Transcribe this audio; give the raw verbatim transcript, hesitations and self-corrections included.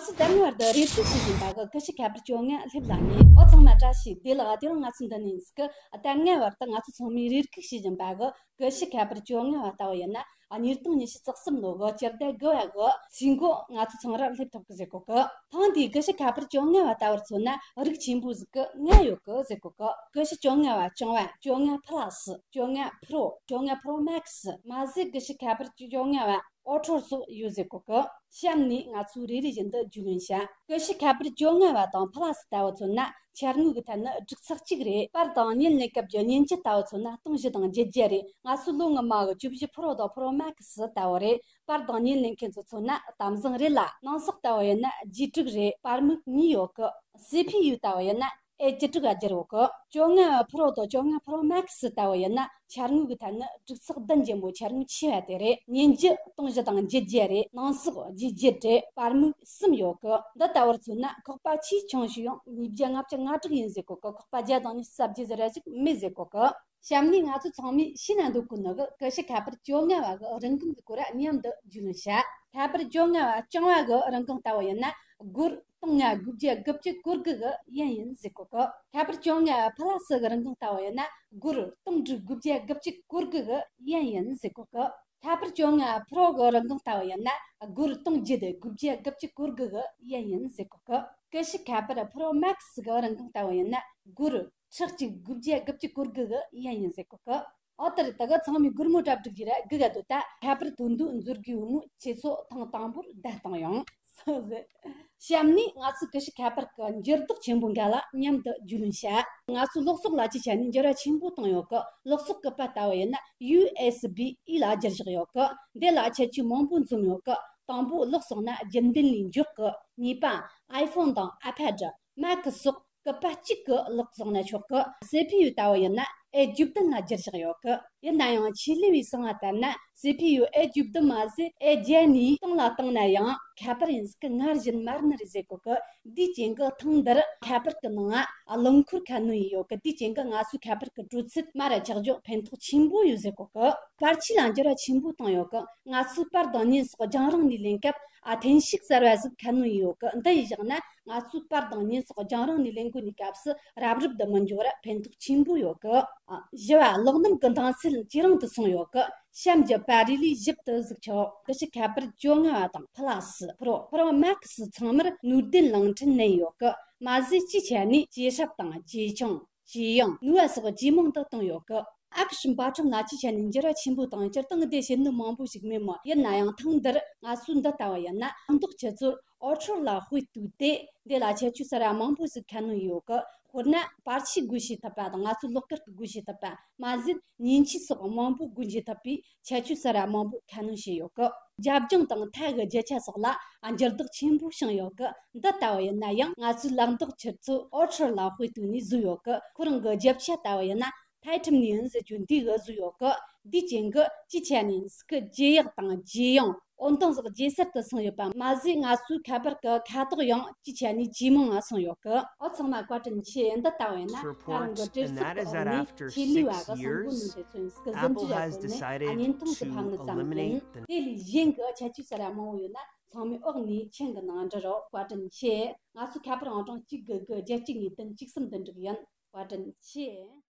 ཚོས་ལྟར་སྔ་བར་དུ་རེ་སྒུག་བྱེད་བཞིན་པ་གི་ཀུ་ཤུ་ཁ་པར་བཅོ་ལྔ་སླེབས་ལ་ཉེ། ཨོ་ཚང་མ་བཀྲ་ཤིས་བདེ་ལེགས། དེ་རིང་ང་ཚོའི་འདི་ནས་ཟིག་གི་ལྟར་སྔ་བར་དུ་ང་ཚོ་ཚང་མས་རེ་སྒུག་བྱེད་བཞིན་པ་གི་ཀུ་ཤུ་ཁ་པར་བཅོ་ལྔ་བ་ལྟ་བུ་ཡིན་ན། ཉིས་སྟོང་ཉི་ཤུ་རྩ་གསུམ་ལོ་གི་སྤྱི་ཟླ་དགུ་བ་གི་ཚེས་འགོ་ང་ཚོ་ཚང་ར་སླེབས་ཐུབ་གི་ཟེར་གོ་གི། ཐེངས་འདིའི་ཀུ་ཤུ་ཁ་པར་བཅོ་ལྔ་བ་ལྟ་བུར་མཚོན་ན་རིགས་ཆེན་པོ་ཟིག་གི་ལྔ་ཡོད་གི་ཟེར་གོ་གི། ཀུ་ཤུ་བཅོ་ལྔ་བ་རྐྱང་བ། བཅོ་ལྔ་Plus། བཅོ་ལྔ་Pro། བཅོ་ལྔ་Pro Max། མ་ཟད་ཀུ་ཤུ་ཁ་པར་བཅོ་ལྔ་བ་Ultra སོགས་ཡོད་ཟེར་གོ་གི། གཤམ་ནས་ང་ཚོས་རེ་རེ་བཞིན་དུ་རྒྱུས་ལོན་བྱ། ཀུ་ཤུ་ཁ་པར་བཅོ་ལྔ་བ་དང་Plus ལྟ་བུ་མཚོན་ན་འཆར་དངོས་ཀྱི་ཐད་ནས་སྒྲིག་ཚགས་གཅིག་རེད། པར་དང་བརྙན་ལེན་སྐབས་ཀྱི་མཉེན་ཆས་ལྟ་བུ་མཚོན་ན་སྟོང་བཞི་དང་བརྒྱད་བརྒྱ་རེད། ང་ཚོའི་ལོ་སྔོན་མ་གི་བཅུ་བཞི་Pro དང་Pro Max ལྟ་བུ་རེད། པར་དང་བརྙན་ལེན་མཁན་ཚོ་མཚོན་ན་གཏམ་བཟང་རེད་ལ། ནང་གསེས་ལྟ་བུ་ཡིན་ན་རྗེས་དྲུག་རེད། པར་མིག་གཉིས་ཡོད་གི། སི་ཕི་ཡུ་ལྟ་བུ་ཡིན་ན་ཨེ་བཅུ་དྲུག་ག་བསྒྱུར་ཡོད་གི། བཅོ་ལྔ་Pro དང་བཅོ་ལྔ་Pro Max ལྟ་བུ་ཡིན་ན་འཆར་དངོས་ཀྱི་ཐད་ནས་སྒྲིག་ཚགས་ལྡན་རྒྱུ་མོ་འཆར་དངོས་ཆེ་བ་དེ་རེད། མཉེན་ཆས་སྟོང་བཞི་དང་བརྒྱད་བརྒྱ་རེད། ནང་གསེས་རྗེས་བརྒྱད་རེད། པར་མིག་གསུམ་ཡོད་གི། འདི་ལྟ་བུར་མཚོན་ན་ཁོག་པ་ཆེས་ཆུང་ཤོས་ཡང་ཉིས་བརྒྱ་ལྔ་བཅུ་ང་དྲུག་ཡིན་ཟེར་གོ་གི། ཁོག་པ་བརྒྱ་དང་ཉི་ཤུ་རྩ་བརྒྱད་ཟེར་ར་ཞིག་མེད་ཟེར་གོ་གི། གཤམ་ནས་ང་ཚོ་ཚང་མས་ཤེས་ན་འདོད་གོ་ནི་གི་ཀུ་ཤུ་ཁ་པར་བཅོ་ལྔ་བ་གི་རིན་གོང་གི་སྐོར་མཉམ་དུ་རྒྱུས་ལོན་བྱ། ཁ་པར་བཅོ་ལྔ་བ་རྐྱང་བ་གི་རིན་གོང་ལྟ་བུ་ཡིན་ན་སྒོར་སྟོང་ལྔ་དགུ་བརྒྱ་དགུ་བཅུ་གོ་དགུ་གི་ཡན་ཡིན་ཟེར་གོ་གི། ཁ་པར་བཅོ་ལྔ་བ་Plus གི་རིན་གོང་ལྟ་བུ་ཡིན་ན་སྒོར་སྟོང་དྲུག་དགུ་བརྒྱ་དགུ་བཅུ་གོ་དགུ་གི་ཡན་ཡིན་ཟེར་གོ་གི། ཁ་པར་བཅོ་ལྔ་བ་Pro གི་རིན་གོང་ལྟ་བུ་ཡིན་ན་སྒོར་སྟོང་བརྒྱད་དགུ་བརྒྱ་དགུ་བཅུ་གོ་དགུ་གི་ཡན་ཡིན་ཟེར་གོ་གི། ཀུ་ཤུ་ཁ་པར་Pro Max གི་རིན་གོང་ལྟ་བུ་ཡིན་ན་སྒོར་ཁྲི་གཅིག་དགུ་བརྒྱ་དགུ་བཅུ་གོ་དགུ་གི་ཡན་ཡིན་ཟེར་གོ་གི། ཨོ་དེ་རེད། ད་ག་ཚང་མས་སྒོར་མོ་གྲ་སྒྲིག་བྱས་ར་སྒུག་ག་སྡོད། ད་ཁ་པར་དོན་དུ་མཛུབ་གུའི་འོ་མ་ཁྱེད་ཚོ་ཐེངས་དང་པོར་བརྡ་བཏང་ཡོང་། གཤམ་ནས་ང་ཚོའི་ཀུ་ཤུ་ཁ་པར་གྱི་འགྱུར་ལྡོག་ཆེན་པོ་འགའ་ལ་མཉམ་དུ་རྒྱུས་ལོན་བྱ། ང་ཚོའི་ལག་སོགས་ལ་སྤྱི་ཆ་ནས་འགྱུར་བ་ཆེན་པོ་བཏང་ཡོད་གི། ལག་སོགས་སྐུད་པ་ལྟ་བུ་ཡིན་ན་ཡུ་ཨེས་བི་ཨི་ལ་བསྒྱུར་བཞག་ཡོད་གི། འདི་ལ་ཁྱད་ཆོས་མང་པོ་འཛོམས་ཡོད་གི། དང་པོ་ལག་སོགས་ན་རྒྱུན་ལྡན་ལས་འཇོག་གི། གཉིས་པ་ཨའི་ཕོན་དང་ཨའི་པེ་ཌི། མེག་སོགས་སྐུད་པ་གཅིག་གི་ལག་བཟུང་ན་ཆོག་གི། སི་ཕི་ཡུ་ལྟ་བུ་ཡིན་ན་ཨེ་བཅུ་བདུན་ལ་བསྒྱུར་བཞག་ཡོད་གི། ཡིན་ན་ཡང་ཆེད་ལས་པས་གསུངས་པ་ལྟར་ན་སི་ཕི་ཡུ་ཨེ་བཅུ་བདུན་མ་ཟད་ཨེ་བརྒྱ་ནས་སྟོང་ལ་བཏང་ན་ཡང་ཁ་པར་ཡིན་ཟིག་གི་སྔར་བཞིན་མར་ནི་རེད་ཟེར་གོ་གི། འདིའི་རྐྱེན་གྱིས་ཐེངས་འདིར་ཁ་པར་གྱི་ནང་ང་རླངས་འཁོར་ཁ་སྣོན་ཡས་ཡོད་གི། དེའི་རྐྱེན་གྱིས་ང་ཚོའི་ཁ་པར་གྱི་དྲོད་ཚད་མར་ཆག་རྒྱུ་ཕན་ཐོགས་ཆེན་པོ་ཡོད་ཟེར་གོ་གི། པར་ཆས་ལ་འགྱུར་བ་ཆེན་པོ་བཏང་ཡོད་གི། ང་ཚོས་པར་དང་བརྙན་སོགས་རྒྱང་རིང་ནས་ལེན་སྐབས་ཨ་ཐེན་ཤུགས་གསར་བ་ཟིག་ཁ་སྣོན་ཡས་ཡོད་གི། འདི་ཡས་བཞག་ན་ང་ཚོས་པར་དང་བརྙན་སོགས་རྒྱང་རིང་ནས་ལེན་དགོས་ནིའི་སྐབས་སུ་རབ་རིབ་ཏུ་མི་འགྱུར་བར་ཕན་ཐོགས་ཆེན་པོ་ཡོད་གི། ཨ། བཞི་བ། ལག་ལམ་གྱི་འདང་ཚད་ཇེ་རིང་དུ་སོང་ཡོད་གི། གཤམ་གྱི་པར་རིས་ལས་ཞིབ་ཏུ་གཟིགས་ཆོག་ཀུ་ཤུ་ཁ་པར་བཅོ་ལྔ་བ་དང་Plus Pro Pro Max ཚང་མར་ནུས་ལྡན་གླིང་ཕྲན་བསྣན་ཡོད་གི། མ་ཟད་སྤྱིའི་ཆ་ནས་ཇེ་སྲབ་དང་ཇེ་ཆུང་། ཇེ་ཡང་། ནུས་པ་སོགས་ཇེ་མང་དུ་བཏང་ཡོད་གི། ཨ་ཁུ་ཧྲིན་པ་ཁྲོམ་ལ་སྤྱིའི་ཆ་ནས་འགྱུར་བ་ཆེན་པོ་དང་སྤྱིར་བཏང་གི་དེ་བྱེད་ནུས་མང་པོ་ཞིག་མེད་མོད། ཡིན་ན་ཡང་ཐེངས་འདིར་ང་ཚོས་འདི་ལྟ་བུ་ཡིན་ན་ཕན་ཐོགས་ཁྱེད་ཚོར་ཨོ་ཁྲོར་ལ་དཔེ་བལྟས་ཏེ་འདི་ལ་ཁྱད་ཆོས་གསར་བ་མང་པོ་ཞིག་ཁ་སྣོན་ཡོད་གི། དཔེར་ན་པར་ཆས་སྒོ་ཕྱེ་ཐུབ་པ་དང་ང་ཚོའི་ལག་དཀར་གྱི་སྒོ་ཕྱེ་ཐུབ་པ། མ་ཟད་མཉེན་ཆས་སོགས་མང་པོ་སྒོ་འབྱེད་ཐུབ་པའི་ཁྱད་ཆོས་གསར་བ་མང་པོ་ཁ་སྣོན་བྱས་ཡོད་གི། རྒྱབ་ལྗོངས་དང་མཐའ་གི་རྒྱུ་ཆ་སོགས་ལ་འགྱུར་ལྡོག་ཆེན་པོ་བྱུང་ཡོད་གི། འདི་ལྟ་བུ་ཡིན་ན་ཡང་ང་ཚོའི་ལག་འདོགས་ཁྱེད་ཚོས་ཨོ་ཁྲོར་ལ་དཔེ་བལྟས་ནས་བཟོས་ཡོད་གི། ཁོ་རང་གི་རྒྱབ་ཆ་ལྟ་བུ་ཡིན་ན་ཐའི་ཁྲིམས་ནས་ཡིན་ཟེར་རྒྱུ་འདི་གི་བཟོས་ཡོད་གི། འདིའི་རྐྱེན་གྱིས་སྤྱིའི་ཆ་ནས་སྐུ་ཇེ་ཡག་དང་ཇེ་ཡང་། འོད་མདངས་སོགས་ཇེ་གསལ་དུ་སོང་ཡོད་པ་མ་ཟད་ང་ཚོའི་ཁ་པར་གྱི་ཁ་དོག་ཡང་སྤྱིའི་ཆ་ནས་ཇེ་མང་ང་སོང་ཡོད་གི། ཨོ་ཚང་མ་བཀའ་དྲིན་ཆེ། འདི་ལྟ་བུ་ཡིན་ན་ང་རང་གི་བྲེལ་འཚུབ་ཀྱི་འོག་ནས་ཆེད་ལས་པ་གི་གསུང་འབུལ་ནང་དེ་ཚོ་ཡིན་སྐུ་གཟི་འཛིན་ཡག་པོ་ནས་བརྙན་ཐུང་དུ་ཕབ་ནི་ཙམ་ཡིན། དེ་ལས་གཞན་གྱི་ཁྱད་ཆོས་གསར་བ་མང་བོ་ཡོད་ན་ཚང་མས་འོག་ནས་མཆན་གྱི་ནང་འབྲི་རོགས། བཀའ་དྲིན་ཆེ། ང་ཚོའི་ཁ་པར་ཨང་གྲངས་གཅིག་དགུ་དགུ་བརྒྱད་གཅིག་གཉིས་བདུན་གཅིག་གསུམ་བདུན་དྲུག་ཡིན། བཀའ་དྲིན་ཆེ།